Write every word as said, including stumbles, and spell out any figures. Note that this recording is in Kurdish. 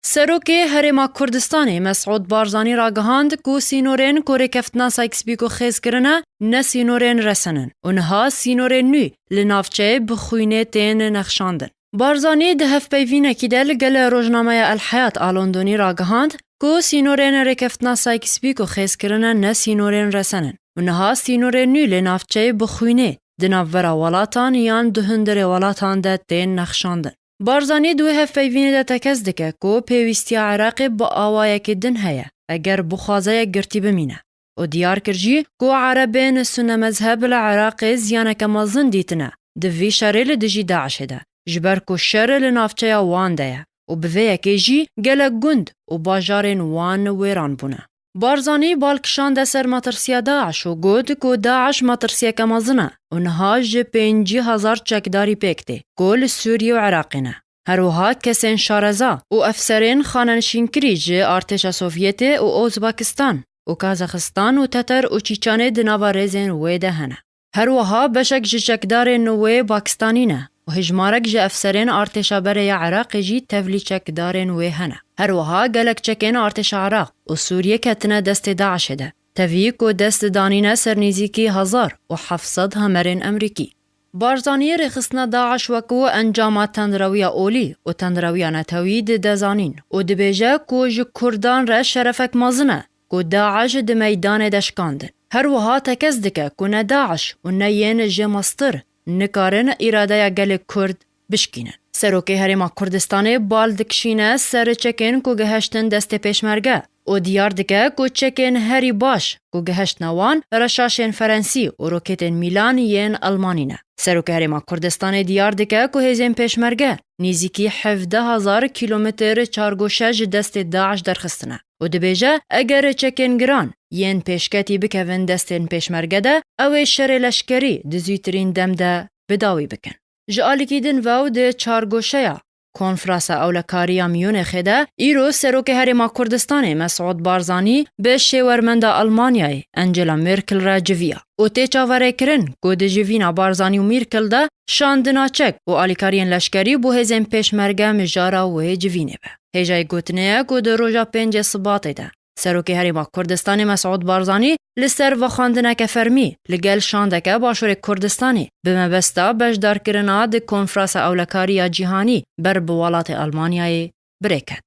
Serokê Herêma Kurdistanê Mesûd Barzanî ragihand ku sînorên ku rêkeftina Sykes-Picot xêz kirine ne sînorên resen in û niha sînorên nû li navçeyê bi xwînê tên nexşandin. Barzanî di hevpeyvînekî de li gel rojnameya El Heyat a Londonî ragihand ku sînorên rêkeftina Sykes-Picot xêz kirine ne sînorên resen in û niha sînorên nû li navçeyê bi xwînê di navbera welatan yan di hundirê welatan de tên nexşandin. Barzanî di wê hevpeyvînê de tekez dike ku pêwîstiya Iraqê bi awayekî din heye, eger bixwaze yekgirtî bimîne. Û diyar kir jî ku Erebên sunemezheb li Iraqê ziyaneke mezin dîtine, di vî şerê li dijî DAIŞê de, ji ber ku şer li navçeya wan de ye û bi vê yekê jî gelek gund û bajarên wan wêran bûne. Barzanî bal kişande ser matirsiya DAIŞ û got ku DAIŞ matirsiyeke mezin e û niha ji pêncî hezar çekdarî pêk tê ku li Sûriyê û Iraqê ne. Her wiha kesên şareza û efserên xanenişînkirî ji artêşa Sovyetê û Ozbekistan û Kazaxistan û Teter û Çîçanê di nava rêzên wê de hene. Her wiha beşek ji çekdarên wê Pakistanî ne û hejmarek ji efserên artêşa berê ya Iraqê jî tevlî çekdarên wê hene. Her wiha gelek çekên artêşa Iraq û Sûriyê ketine destê DAIŞê de. Tevî ku dest danîne ser nêzîkî hezar û heft sed hemerên Emerîkî. Barzanî rêxistina DAIŞ wekû encama tendrewiya olî û tendrewiya netewî dide zanîn û dibêje ku ji Kurdan re şerefek mezin e ku DAIŞ di meydanê de şikandin. Her wiha tekez dike ku ne DAIŞ û ne yên jê mestir nikarin îradeya gelê Kurd bişkînin. Serokê Herêma Kurdistanê bal dikişîne ser çekên ku gihiştin destê pêşmerge û diyar dike ku çekên herî baş ku gihiştine wan reşaşên Ferensî û roketên Mîlan yên Elmanî ne. Serokê Herêma Kurdistanê diyar dike ku hêzên pêşmerge nêzîkî hevdeh hezar kîlometr çargoşe ji destê DAIŞ derxistine û dibêje, eger çekên giran yên pêşketî bikevin destên pêşmerge de, ew ê şerê leşkerî di zûtirîn dem de bi dawî bikin. Ji alîkî din ve û di çargoşeya Konfrasa Ewlekariya Miyûnexê de îro Serokê Herêma Kurdistanê Mesûd Barzanî bi şêwermenda Almanyayê Angela Merkel re civiya û tê çaverêkirin ku di civîna Barzanî û Merkel de şandina çek û alîkariyên leşkerî bo hêzên pêşmerge mijara wê civînê be. Hêjayî gotinê ye ku di roja pêncê Sibatê de Serokê Herêma Kurdistanê Mesûd Barzanî li ser vexwendineke fermî li gel şandeke Başûrê Kurdistanê bi mebesta beşdarkirina di Konfrasa Ewlekariya Cîhanî ber bi welatê Almanyayê bi rê ket.